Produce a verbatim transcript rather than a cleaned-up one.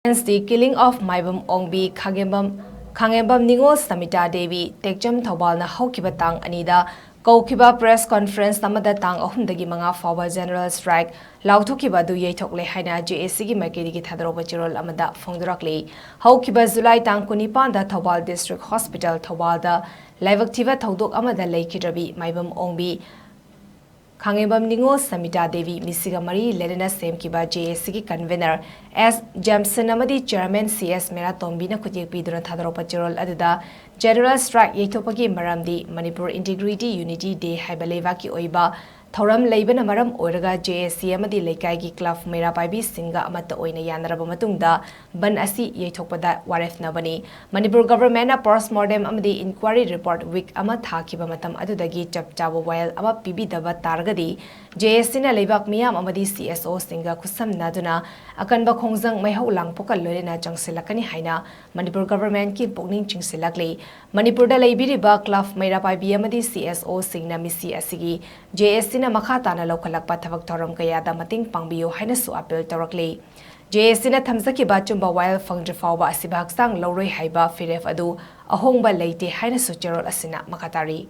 Against the killing of ꯃꯥꯏꯕꯝ ꯑꯣꯡꯕꯤ, ꯈꯥꯉꯦꯝꯕꯝ, ꯈꯥꯉꯦꯝꯕꯝ ꯅꯤꯉꯣꯜ ꯁꯃꯤꯇꯥ ꯗꯦꯕꯤ, ꯇꯦꯛꯆꯝ ꯊꯧꯕꯥꯜꯅ ꯍꯧꯈꯤꯕ ꯇꯥꯡ ꯑꯅꯤꯗ ꯀꯧꯈꯤꯕ press conference ꯑꯃꯗ ꯇꯥꯡ ꯑꯍꯨꯝꯗꯒꯤ ꯃꯉꯥ ꯐꯥꯎꯕ general strike ꯂꯥꯎꯊꯣꯛꯈꯤꯕ ꯑꯗꯨ ꯌꯩꯊꯣꯛꯂꯦ ꯍꯥꯏꯅ J A C ꯒꯤ ꯃꯥꯏꯀꯩꯗꯒꯤ ꯊꯥꯗꯣꯔꯛꯄ ꯆꯦꯔꯣꯜ ꯑꯃꯗ ꯐꯣꯡꯗꯣꯔꯛꯂꯤ꯫ ꯍꯧꯈꯤꯕ July ꯇꯥꯡ ꯀꯨꯟꯅꯤꯄꯥꯟꯗ ꯊꯧꯕꯥꯜ District Hospital ꯊꯧꯕꯥꯜꯗ ꯂꯥꯏꯕꯛ ꯊꯤꯕ ꯊꯧꯗꯣꯛ ꯑꯃꯗ ꯂꯩꯈꯤꯗ꯭ꯔꯕꯤ ꯃꯥꯏꯕꯝ ꯑꯣꯡꯕꯤ, ꯈꯥꯉꯦꯝꯕꯝ ꯅꯤꯉꯣꯜ ꯁꯃꯤꯇꯥ ꯗꯦꯕꯤ, ꯃꯤꯁꯤꯒ ꯃꯔꯤ ꯂꯩꯅꯅ ꯁꯦꯝꯈꯤꯕ J A C ꯒꯤ convener S ꯖꯦꯝꯁꯟ ꯑꯃꯗꯤ chairman C S ꯃꯦꯔꯥꯇꯣꯝꯕꯤꯅ ꯈꯨꯠꯌꯦꯛ ꯄꯤꯗꯨꯅ ꯊꯥꯗꯣꯔꯛꯄ ꯆꯦꯔꯣꯜ ꯑꯗꯨꯗ, general strike ꯌꯩꯊꯣꯛꯄꯒꯤ ꯃꯔꯝꯗꯤ ꯃꯅꯤꯄꯨꯔ Integrity Unity Day ꯍꯥꯏꯕ ꯂꯩꯕꯥꯛꯀꯤ ꯑꯣꯏꯕ ꯊꯧꯔꯝ ꯂꯩꯕꯅ ꯃꯔꯝ ꯑꯣꯏꯔꯒ J A C ꯑꯃꯗꯤ ꯂꯩꯀꯥꯏꯒꯤ club ꯃꯩꯔꯥ ꯄꯥꯏꯕꯤꯁꯤꯡꯒ ꯑꯃꯠꯇ ꯑꯣꯏꯅ ꯌꯥꯅꯔꯕ ꯃꯇꯨꯡꯗ ꯕꯟ ꯑꯁꯤ ꯌꯩꯊꯣꯛꯄꯗ ꯋꯥꯔꯦꯞꯅꯕꯅꯤ꯫ ꯃꯅꯤꯄꯨꯔ government ꯅ post mortem ꯑꯃꯗꯤ inquiry report week ꯑꯃ ꯊꯥꯈꯤꯕ ꯃꯇꯝ ꯑꯗꯨꯗꯒꯤ ꯆꯞ ꯆꯥꯕ ꯋꯥꯌꯦꯜ ꯑꯃ ꯄꯤꯕꯤꯗꯕ ꯇꯥꯔꯒꯗꯤ, J A C ꯅ ꯂꯩꯕꯥꯛ ꯃꯤꯌꯥꯝ ꯑꯃꯗꯤ C S O ꯁꯤꯡꯒ ꯈꯨꯠꯁꯝꯅꯗꯨꯅ ꯑꯀꯟꯕ ꯈꯣꯡꯖꯪ ꯃꯩꯍꯧ ꯂꯥꯡꯄꯣꯛꯀ ꯂꯣꯏꯅꯅ ꯆꯪꯁꯤꯜꯂꯛꯀꯅꯤ ꯍꯥꯏꯅ ꯃꯅꯤꯄꯨꯔ government ꯀꯤ ꯄꯨꯛꯅꯤꯡ ꯆꯤꯡꯁꯤꯜꯂꯛꯂꯤ꯫ ꯃꯅꯤꯄꯨꯔꯗ ꯂꯩꯕꯤꯔꯤꯕ club ꯃꯩꯔꯥ ꯄꯥꯏꯕꯤ ꯑꯃꯗꯤ C S O ꯁꯤꯡꯅ ꯃꯤꯁꯤ ꯑꯁꯤꯒꯤ J A C ꯅ ꯃꯈꯥ ꯇꯥꯅ ꯂꯧꯈꯠꯂꯛꯄ ꯊꯕꯛ ꯊꯧꯔꯝ ꯀꯌꯥꯗ ꯃꯇꯦꯡ ꯄꯥꯡꯕꯤꯌꯨ ꯍꯥꯏꯅꯁꯨ appeal ꯇꯧꯔꯛꯂꯤ꯫ J A C ꯅ ꯊꯝꯖꯈꯤꯕ ꯑꯆꯨꯝꯕ ꯋꯥꯌꯦꯜ ꯐꯪꯗ꯭ꯔꯤ ꯐꯥꯎꯕ ꯑꯁꯤꯕ ꯍꯛꯆꯥꯡ ꯂꯧꯔꯣꯏ ꯍꯥꯏꯕ ꯐꯤꯔꯦꯞ ꯑꯗꯨ ꯑꯍꯣꯡꯕ ꯂꯩꯇꯦ ꯍꯥꯏꯅꯁꯨ ꯆꯦꯔꯣꯜ ꯑꯁꯤꯅ ꯃꯈꯥ ꯇꯥꯔꯤ꯫